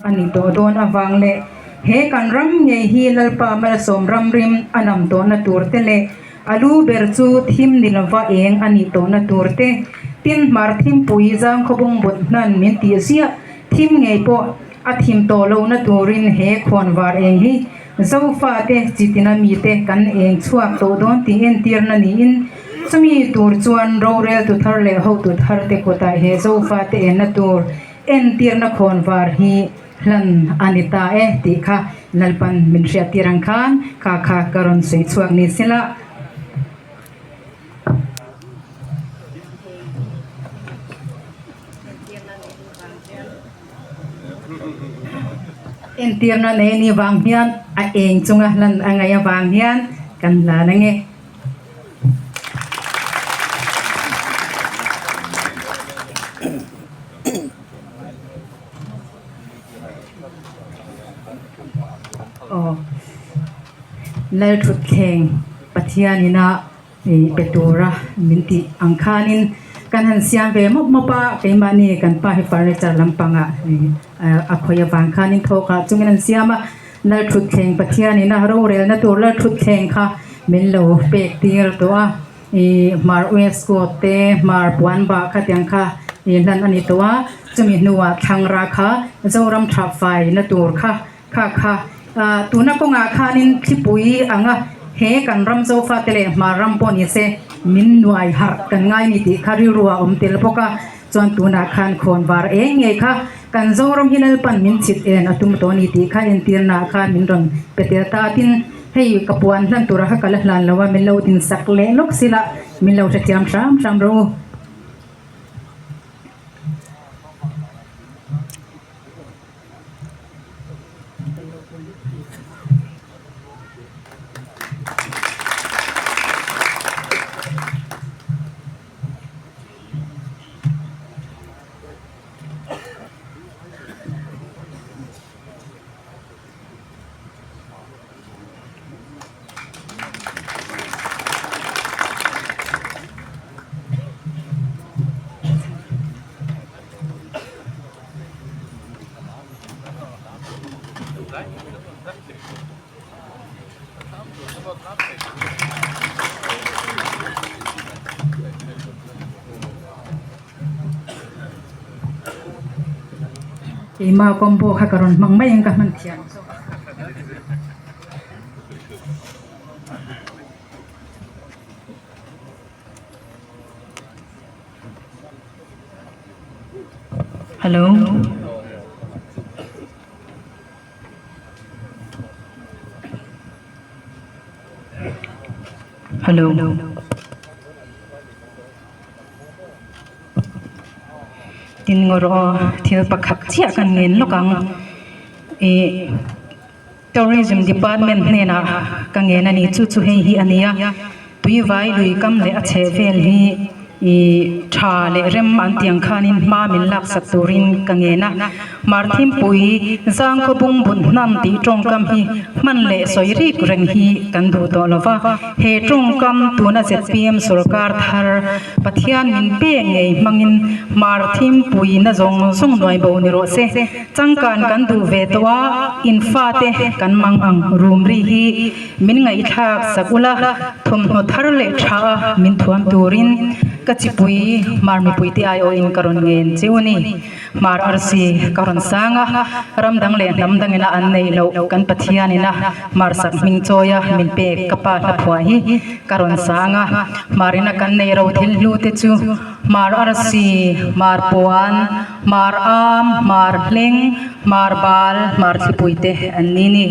A ni tawh dawn avang leh he kan ram ngei hi Lalpa malsawm ramrim a nam tawhna tur te leh a lu ber chu thim ni lova eng a nih tawhna tur te, tin hmar thimpui zangkhawbung but hnan min tih ziah thim ngei pawh a thim tawh lohna turin he khawnvar eng hi Zofate chitina mite kan eng chhuak tawh dawn tih entirna niin chumi tur chuan roreltu thar leh hotu thar te kutah he Zofate enna tur Entirna khawnvar hi hlan a ni ta e tih kha Lalpan min hriattir ang khan kha kha ka rawn sawi chhuak ni sela. Entirna nei ni vang hian a eng chunga hlan a ngaih avang hian kan hlan ange. Aw Lalthutthleng Pathianina ih pe tura min tih ang khanin kan han siam ve mawp mawp a, keimahni kan pa hi furniture lampangah ih a khawih avang khanin thawkah chungin an siam a, Lalthutthleng Pathianina rorelna tur Lalthutthleng kha min lo pek tir tawh a. Ih hmar waistcoat te hmar puan bah kha tiang kha ih hlan a ni tawh a chumi hnuah thlangra kha Zoram tha fai na tur kha kha kha ah tuna kawngah khanin thlipui anga he kan ram zofa te leh hmar ram pawh ni se min nuai harh kan ngai ni tih kha rilru a awm tel bawk a chuan tunah khan khawn var eng ngei kha kan Zoram hi Lalpan min chhit en a tum tawh a ni tih kha entirnaah khan min rawn pe tel ta a tin. Hei ka puan hlan tura kha ka la hlan lo a, min lo din sak leh lawk sila min lo hrethiam hram hram rawh u. Keimah combo kha ka rawn hmang mai ang ka hman thiam zawk. Hello. Hello. Tin ngawr aw thil pakhat chiah kan ngen lawk ang ih tourism department hnenah ka ngen a ni chu chu hei hi a ni a tuivai lui kam leh a chheh vel hi ih tha leh rem an tih ang khanin hma min laksak turin ka ngen a Marthimpui zangkhaw bungbut hnam tih tawngkam hi hman leh sawi rik reng hi kan duh tawh lo va he tawngkam tuna zpm sorkar thar Pathian min pek ngei hmangin hmar thimpui na zawng zawng nuai bo ni rawh se. Changkan kan duh ve tawh a, in fate kan mang ang rum ri hi min ngaihthlak sak ula, thawmhnaw thar leh tha a min thuam turin ka chipui hmar mipuite aiawhin ka rawn ngen cheu a ni. Hmar arsi ka rawn sang a, ram dang leh hnam dangina an neih loh kan Pathianina hmar sak hming chawia min pek ka pa hla phuah hi ka rawn sang a. Hmarina kan neih ro thil hlu te chu hmar arsi, hmar puan, hmar am, hmar hleng, hmar bal, hmar thlipui te an ni ni.